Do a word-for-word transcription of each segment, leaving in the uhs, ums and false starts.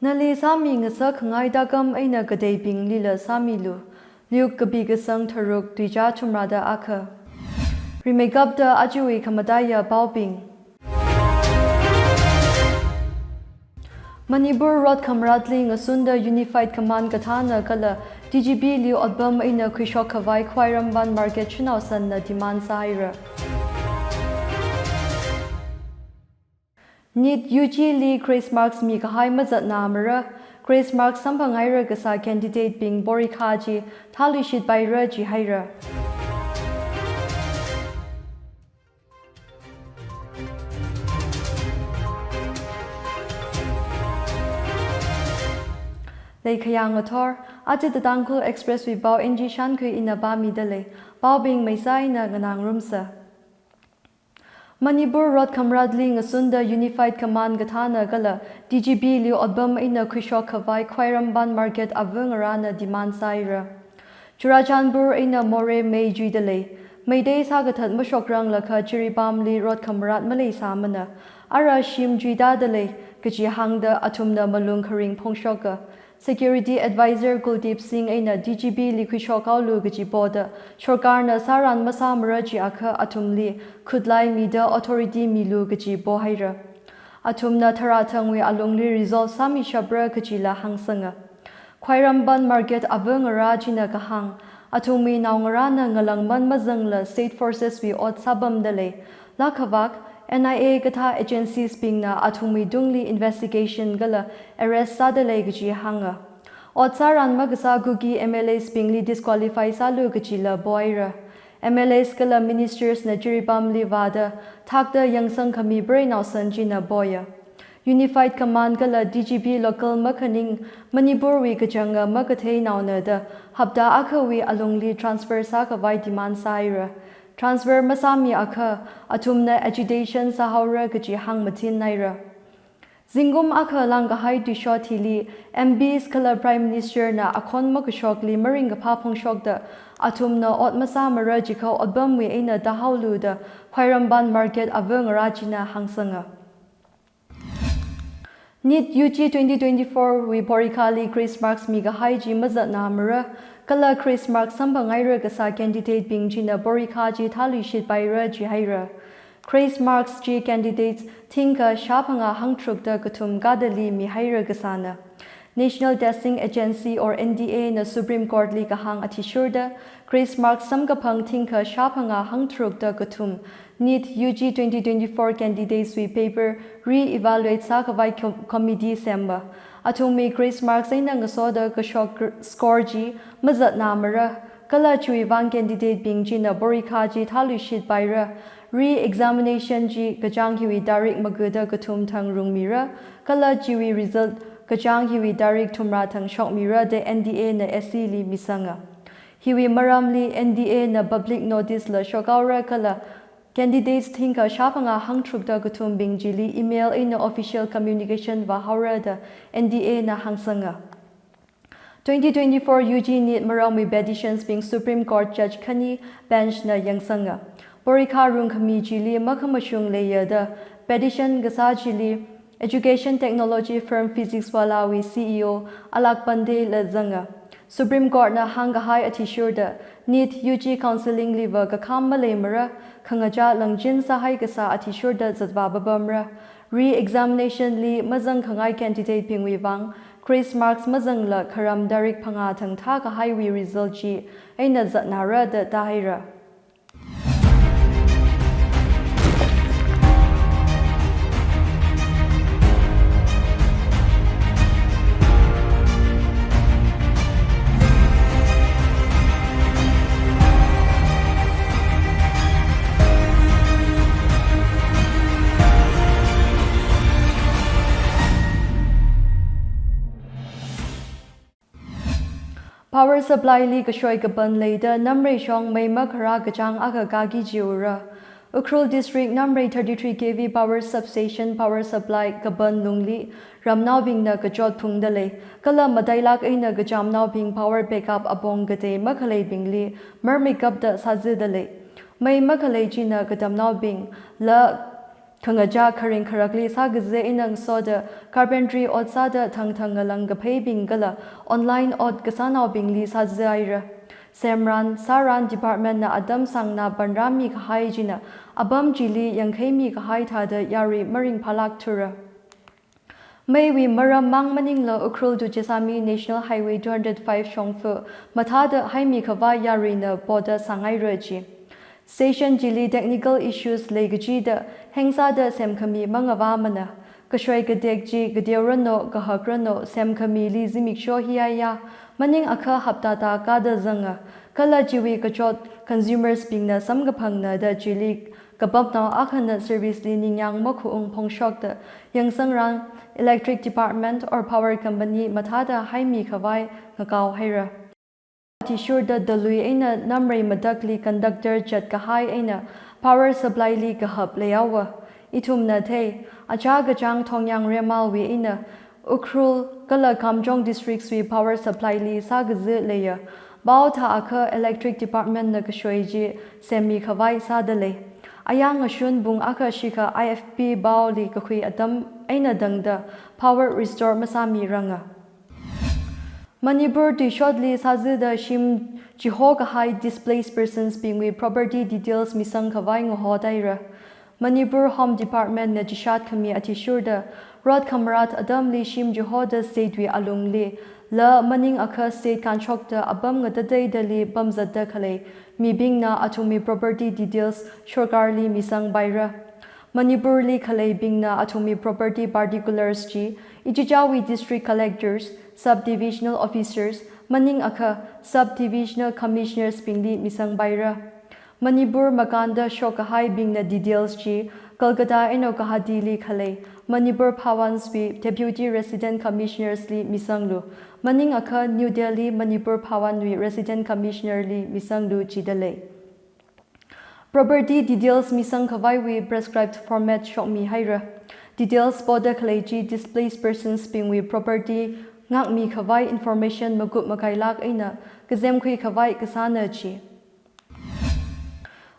Nali sāmi ngasakkhangai takam eina kateibinglila sāmilu. Luke kapi kasang tharuk, tuicha thumrada akha. Rimeikapta ajawui khamataiya paobing. Manipur rot khamaratli ngasunda Unified Command kathāna kala D G P li otpam eina khuishok khavai Khwairamband Market Shanao Sanna demand sāhaira. NEET U G li grace marks mikahai mazatnamara, grace marks samphanghaira kasā candidate bing porikha chi thaluishitpaira jihaira. Leikhayang ngathor, aja The Tangkhul Express wui pao N G Shankhui ina pāmidalei, paobing maisā eina nganāngarumsa. Manipur rot khamaratli ngasunda Unified Command kathāna kala D G P li otpam eina khuishok khavai Khwairamband Market ava ngarāna demand sāhaira. Churachandpur eina Moreh mei chuidalei. Meitei sākathat mashokranglakha Jiribamli rot khamarat maleisāmana. Ara shim chuitadalei, kaji hāngda athumna malung kharing phongshoka. Security Advisor Kuldeep Singh eina D G P li khuishokhaolu kaji poda, sorkarna sāran masāmara jiakha athumli khutlai mida authority milu kaji pohaira. Athumna tharā thangwui alungli resolve sāmishapra kajila hāngsanga. Khwairamband Market ava ngarā china kahāng, athumwui naongarāna ngalāngman mazangla State Forces wui ot sāpamdalei. Lakhavak, N I A kathā agencies bingna athumwui tungli investigation kala arrest sādalei kaji hānga. Ot sāran makasā Kuki M L As bingli disqualify sālu kajila pohaira. M L As kala ministers na Jiribamli vāda thakta yangsang khami preinao san china poya. Unified Command kala D G P local makhaning Manipurwui kachanga makathei naona da hapta akhawui alungli transfer sākhavai demand sāhaira. Transfer masāmiakha athumna agitation sāhaora kaji hāngmathinhaira. Zingkum akha langkahai tuishot hili M Ps kala Prime Minister na akhon makashokli maringkaphā phongshokda athumna ot masāmara jikha otpamwui eina tāhaolu da Khwairamband Market ava ngarā china hāngsanga. NEET U G twenty twenty-four wui porikhali grace marks mikahai chi mazatnamara, kala grace marks samphanghaira kasā candidate bing china porikha chi thaluishitpaira jihaira. Grace marks chi candidates thingkha shāphangā hangtharukda kathum kadali mihaira kasāna. National Testing Agency or N T A na Supreme Court li kahāng athishurda, grace marks samkaphang thingkha shāphangā hangtharukda kathum NEET U G twenty twenty-four candidates wui paper re-evaluate sākhavai com-, committee semma. Athumwui grace marks eina ngasoda kashok gr-, score chi mazatnamara, kala chiwui vang candidate bing china porikha chi thaluishitpaira, re-examination chi kachāng hiwui tarik magada kathum thang rungmira, kala chiwui result kachāng hiwui tarik thumrā thang shokmira da N T A na S C li misanga. Hiwui maramli N T A na public notice la shokhaora kala candidates thingkha shāphangā hangtharukda kathumbing chili email eina official communication vāhaora da N T A na hāngsanga. Twenty twenty-four U G NEET maramwui petitions bing Supreme Court Judge khani bench na yangsanga. Porikha rungkhami chili makhamashung leiya da petition kasā chili education technology firm PhysicsWalla wui C E O Alok Pandey la zanga. Supreme Court na hāngkahai athishurda NEET U G counselling liva kakham maleimara, khangachā langchin sāhai kasā athishurda zatvā papamra. Re-examination li mazangkhangai candidate bingwui vang grace marks mazangla kharam tarik phangā thang thākahaiwui result chi eina zatnara da tāhaira. Power supply li kashoi kapan leida Namrei shong mei makharā kachāng akha kāki jiura. Ukhrul District Namrei thirty-three K V power substation power supply kapan lungli ramnaobingna kachot phungda lei, kala matailak eina kachamnaobing power backup apong katei makhaleibingli marmeikapta sāzida lei. Mei makhalei china katamnaobing la khangachā kharing kharakli sākazi eina ngasoda carpentry ot sāda thangthang ngalang kaphābing kala online ot kasānaobingli sāzi haira. Semran, sāran department na atam sāngna panrāmi kahai china apam chili yangkhaimi kahai thāda yarui maringphālāk thura. Meiwui maram mang maningla Ukhrul to Jessami National Highway two hundred five shongfa mathāda haimi khavai yaruina poda sāngaira ji. Station chili technical issues lei kachida heng sāda semkhami mangavāmana. Kashoi katek chi kateorano kahakrano semkhamili zimiksho hiya ya maning akha hapta tākada zanga. Kala chiwui kachot consumers bingna samkaphangna da chili kapapnao akhana service li ningyāng makhuung phongshokta yangsangran electric department or power company mathāda haimi khavai ngakao haira. Athishurda dalui eina namrei matakli conductor chat kahai eina power supply li kahap leiyaowa. Ithumna thei, achā kachāng Thongyang Remalwui eina Ukhrul kala Kamjong districts wui power supply li sākazi leiya. Pao thā akha electric department na kashoi chi semmi khavai sāda lei. Ayang ngashun pung akha shikha I F P pao li kakhui atam eina tangda power restore masāmiranga. Manipur tuishotli sāzida shim chiho kahai displaced persons bingwui property details misang khavai ngaho taira. Manipur Home Department na chishat khami athishurda rot khamarat atamli shim chihoda state wui alungli la maning akha state kānshokta apam ngatateidali pamzatda khalei mibingna athumwui property details sorkarli misang paira. Manipurli khaleibingna athumwui property particulars chi ichichāwui district collectors, subdivisional officers, maning akha subdivisional commissioners bingli misang paira. Manipur makānda shok kahaibingna details chi Kolkata eina Guwahati li khalei Manipur Bhavans wui Deputy Resident Commissioners li misanglu, maning akha New Delhi Manipur Bhavan wui Resident Commissioner li misanglu jida lei. Property details misang khavaiwui prescribed format shokmi haira. Details poda khalei chi displaced persons bingwui property ngākmi khavai information makup makailāk eina kazemkhui khavai kasāna ji.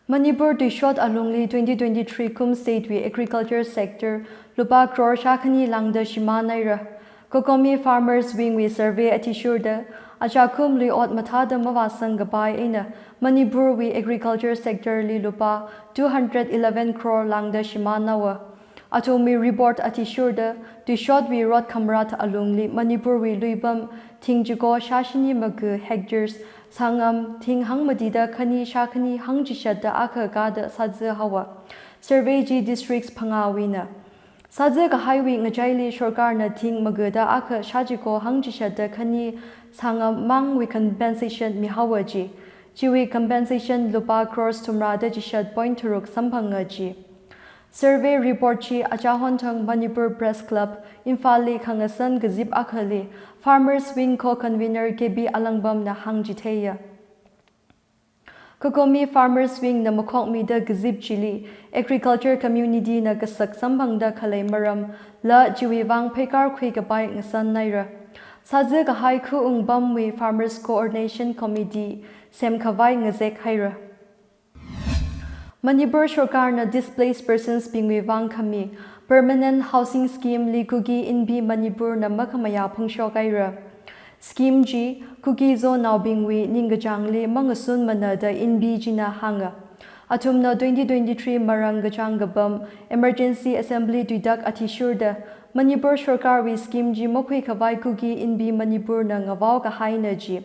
Manipur tuishot alungli twenty twenty-three kum state wui agriculture sector lupā crore shākhani lāngda shimān haira. COCOMI Farmers Wing wui survey athishurda achākum lui ot mathāda mavāsang kapai eina Manipur wui agriculture sector li lupā two hundred eleven crore lāngda shimān haowa. Athumwui report athishurda tuishotwui rot khamarat alungli Manipur wui luipam thing chiko shāshini maga hectares sangam thing hangmatida khani shākhani hangchishatda akha kāda sāzi haowa. Survey chi districts phangāwuina. Sāzi kahaiwui ngachaili sorkarna thing magada akha shāchiko hangchishatda khani sangam mangwui compensation mihaowa ji. Chiwui compensation lupā crores thumrada chishat point tharuk samphanga ji. Survey report chi achāhon thang Manipur Press Club, Imphalli khangasan kazip akhali Farmers Wing co-convener K B Alangbamna hāngchitheiya. COCOMI Farmers Wing na makhokmida kazip chili agriculture community na kasak samphangda khalei maram la chiwui vang pheikar khui kapai ngasan haira. Sāzi kahai khaung pamwui Farmers Coordination Committee sem khavai ngazek haira. Manipur sorkarna displaced persons bingwui vang khami permanent housing scheme li Kuki Inpi Manipur na makhamayā phongshok haira. Scheme chi Kuki Zo naobingwui ningkachāngli mangasunmana da Inpi china hānga. Athumna twenty twenty-three marang kachāng kapam emergency assembly tuitak athishurda Manipur sorkarwui scheme chi makhui khavai Kuki Inpi Manipur na ngavao kahaina ji.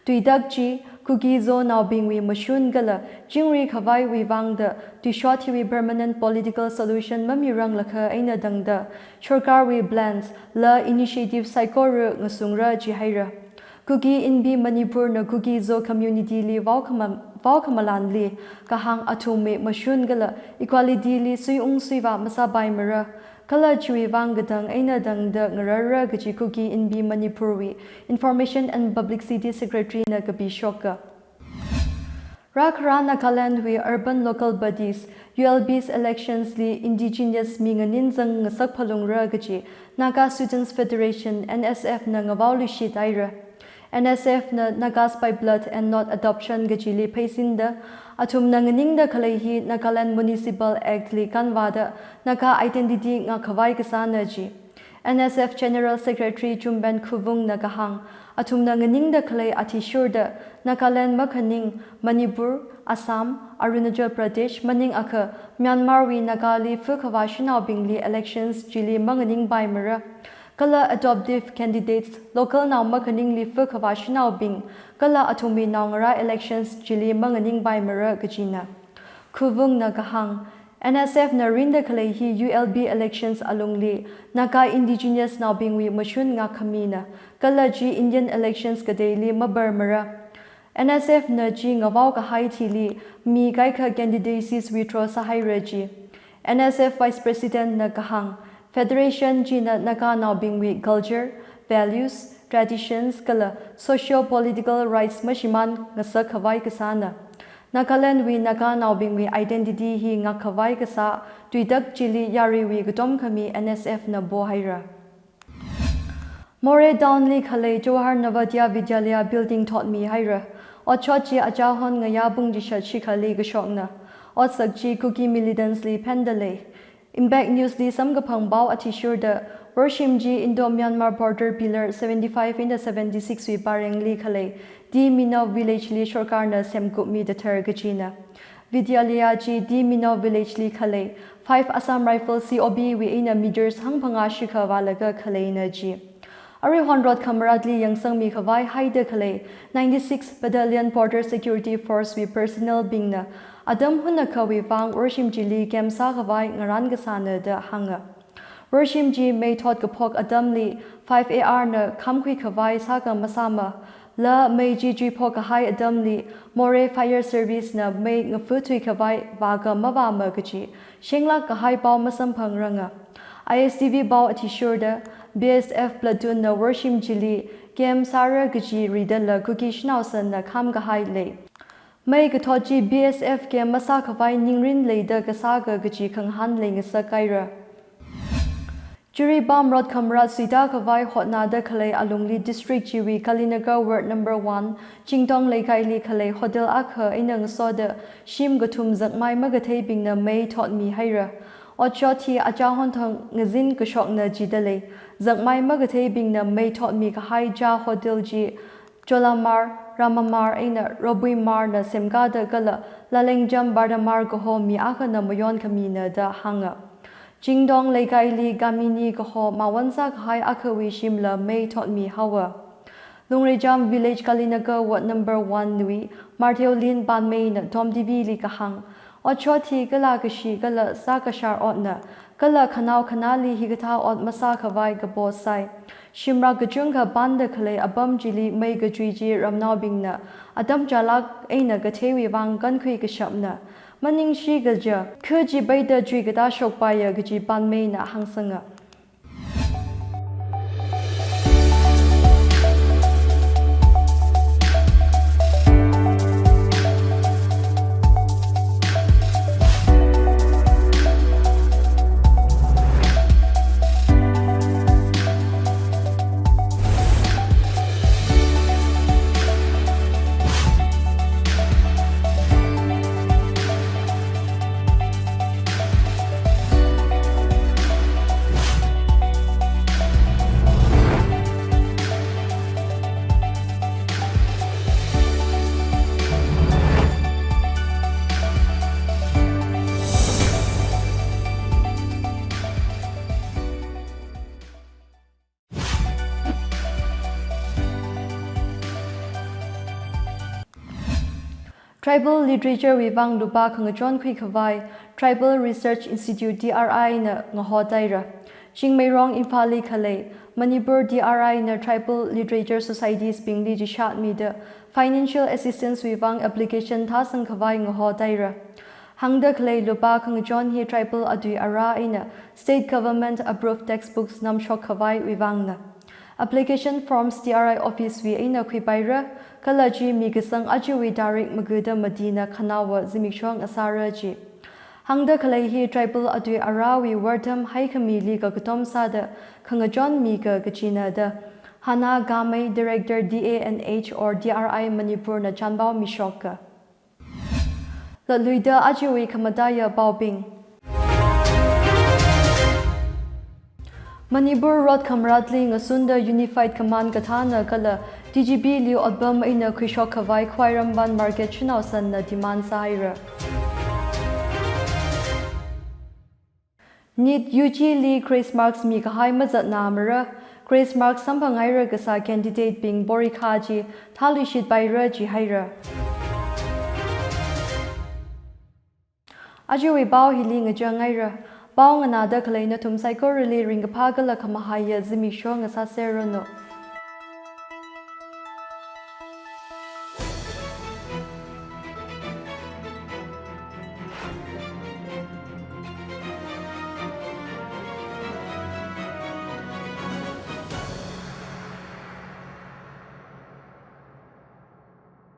Tuitak chi Kuki Zo naobingwui mashun kala chingri khavaiwui vangda tuishot hiwui permanent political solution mamiranglakha eina tangda sorkarwui plans la initiative saikora ngasungra jihaira. Kuki Inpi Manipur na Kuki Zo community li vaokhama-, vaokhamalanli kahāng athumwui mashun kala equality li suiung suivā masāpaimara. Kala chiwui vang katang eina tangda ngararra kaji Kuki Inpi Manipur wui Information and Publicity Secretary na kapishoka. Rākhara Nagaland wui urban local bodies, U L Bs elections li indigenous mi nganin zang ngasak phalungra kaji Naga Students Federation, N S F na ngavao luishit haira. N S F na Nagas by blood and not adoption kajili pheisinda, athumna nganingda khalei hi Nagaland Municipal Act li kanvāda Naga identity ngākkhavai kasāna ji. N S F General Secretary Chumben Khuvungna kahāng, athumna nganingda khalei athishurda Nagaland makhaning, Manipur, Assam, Arunachal Pradesh maningakha Myanmar wui Naga li fakhavā shanaobingli elections chili manganingpaimara. Kala adoptive candidates, local nao makhaningli fakhavā shanaobing, kala athumwui naongarā elections chili manganingpaimara kajina. Khuvungna kahāng, N S F na rinda khalei hi U L B elections alungli Naga indigenous naobingwui mashun ngākkhamina, kala chi Indian elections kateili mabarmara. N S F na chi ngavao kahai thili mi kaikha candidacies withdraw sāhaira ji. N S F Vice President na kahāng, Federation china Naga naobingwui culture, values, traditions kala socio-political rights mashimān ngasakkhavai kasāna. Nagaland wui Naga naobingwui identity hi ngākkhavai kasā tuitak chili yaruiwui katomkhami N S F na pohaira. Moreh Town li khalei Jawahar Navodaya Vidyalaya building thotmihaira. Otshot chi achahon ngayā pung chishat shikhali kashokna. Otsak chi Kuki militants li phendalei. Impact News li samkaphang pao athishurda, worshim chi Indo-Myanmar border pillar seventy-five eina seventy-six wui parengli khalei T Mino village li sorkarna semkupmi dathar kajina. Vidyalaya chi T Mino village li khalei five Assam Rifle C O B wui eina meters hangphangā shikha vālaga khaleina ji. Aruihon rot khamaratli yangsangmi khavai haida khalei ninety-six Battalion Border Security Force wui personnel bingna atam hunakhawui vang worshim chili camp sākhavai ngarān kasāna da hānga. Worshim chi mei thot kaphok atamli five A R na khamkhui khavai sākha masāma, la mei chi chuiphok kahai atamli Moreh Fire Service na mei ngafuthui khavai vākha mavāma kaji shenglāk kahai pao masamphangranga. I S T V pao athishurda, B S F platoon na worshim chili camp sāra kaji ridala Kuki shanao sanna kham kahai lei. Mei kathot chi B S F camp masākhavai ningrin leida kasākha kaji khangahān leingasakhaira. Jiribam rot khamarat suita khavai hotnada khalei alungli district chiwui Kalinagar Ward number one, Chingtong Leikaili khalei hotel akha eina ngasoda shim kathum zakmai makatheibingna mei thotmihaira. Otshot hi achahon thang ngazin kashokna jidalei. Zakmai makatheibingna mei thotmi kahai chā hotel chi Cholamar, Ramamar eina Robuimar na semkada kala Lalengjam Bardamar kaho mi akhana mayonkhamina da hānga. Chingtong Leikaili Kamini kaho mawon sākahai akhawui shimla mei thotmihaowa. Lungrejam Village Kalinagar Ward number one wui Martheolin Panmeina Tom T V li kahāng, otshot hi kala kashi kala sākashar otna, kala khanao khanāli hikathā ot masākhavai kapo sai. Shimrak kachungkha panda khalei apam chili mei kachui chi ramnaobingna atam chālāk eina katheiwui vang kankhui kashapna. Maningshi kaja, khu chi peida chuikatā shokpaiya kaji Panmeina hāngsanga. Tribal literature wui vang lupā khangachon khuikhavai Tribal Research Institute, T R I na ngahotaira. Chingmeirong Imphalli khalei Manipur T R I na Tribal Literature Societies bingli chishatmida financial assistance wui vang application thāsangkhavai ngahotaira. Hāngda khalei lupā khangachon hi tribal atui ara eina state government approved textbooks namshokkhavaiwui vangna. Application forms T R I office wui eina khuipaira, kala chi mikasang achiwui tarik maguda matina khanaowa zimiksho ngasāra ji. Hāngda khalei hi tribal atui arawui wortam haikhamili kakatom sāda khangachon mikha kajina da Hana Gamei, Director D A N H or D R I Manipur na chanpao mishoka. Latluida ajawui khamataiya paobing. Manipur rot khamaratli ngasunda Unified Command kathāna kala T G P li otpam eina khuishok khavai Khwairamband Market shanao sanna demand sāhaira. NEET U G li grace marks mikahai mazatnamara, grace marks samphanghaira kasā candidate bing porikha chi thāluishitpaira jihaira. Ajawui pao hili ngachang haira. Pao nganāda khalei nathum saikorali ringkaphā kala khamahaiya zimiksho ngasāserranu.